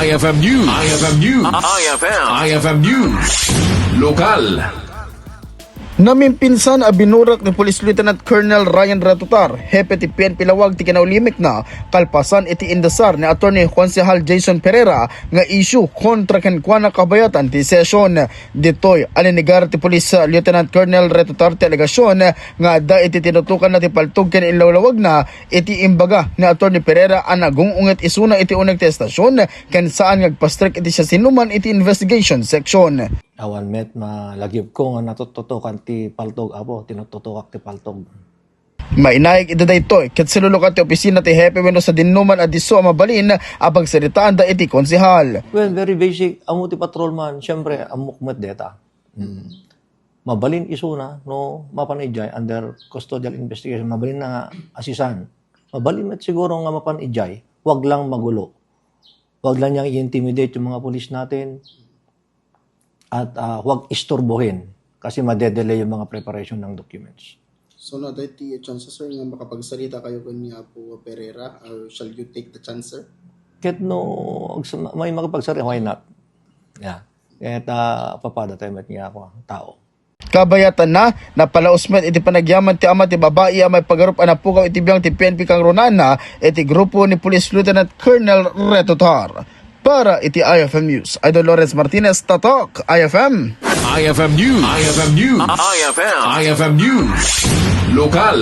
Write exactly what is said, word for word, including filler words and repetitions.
I F M News. I F M News. I F M. I F M News. Lokal. Namimpinsan a binurak ni Police Lieutenant Colonel Ryan Retutar, hepe ti P N P Laoag ti kinaulimekna, kalpasan iti indasar ni Attorney Konsehal Jason Pereira nga issue kontra kenkuana kabayatan ti session. Ditoy, alinigar ti Police Lieutenant Colonel Retutar ti alegasion nga adda iti tinutokanna ti paltog ken inlawlawagna iti imbaga ni Attorney Pereira a nagung-unget isuna iti uneg ti estasion ken saan nga agpastrek iti siasinoman iti investigation section. Awan met malagipko nga natuttutokan ti paltog, Apo, tinuttutokak ti paltog. Mainayek ida daytoy ket silulukat ti opisina ti hepe wenno sadinoman a disso a mabalin a pagsaritaanda iti konsehal. Well, very basic. Ammo ti patrolman, siyempre, ammok met deta. Mm. Mabalin isuna no mapan idiay under custodial investigation, mabalin na nga asisan. Mabalin met siguro nga mapan idiay, wag lang magulo. Wag lang niyang i-intimidate yung mga pulis natin at, ah, wag isturbohin kasi madedelay yung mga preparation ng documents. So, no, adda ti chance, sir, nga makapagsarita kayo ken ni Apo Pereira, or shall you take the chance, sir? Ket no, agsa-, may makapagsarita, why not? Yeah. Ket, ah, papada tayo met nga ako, tao. Kabayatanna, napalaus met iti panagyaman ti ama ti babai a maipagarop a napukaw iti biang ti P N P kangrunana iti grupo ni Police Lieutenant Colonel Retutar. Para iti I F M News, Idol Lawrence Martinez, Tatak, I F M. I F M News. I F M News. I F M. I F M News. Lokal.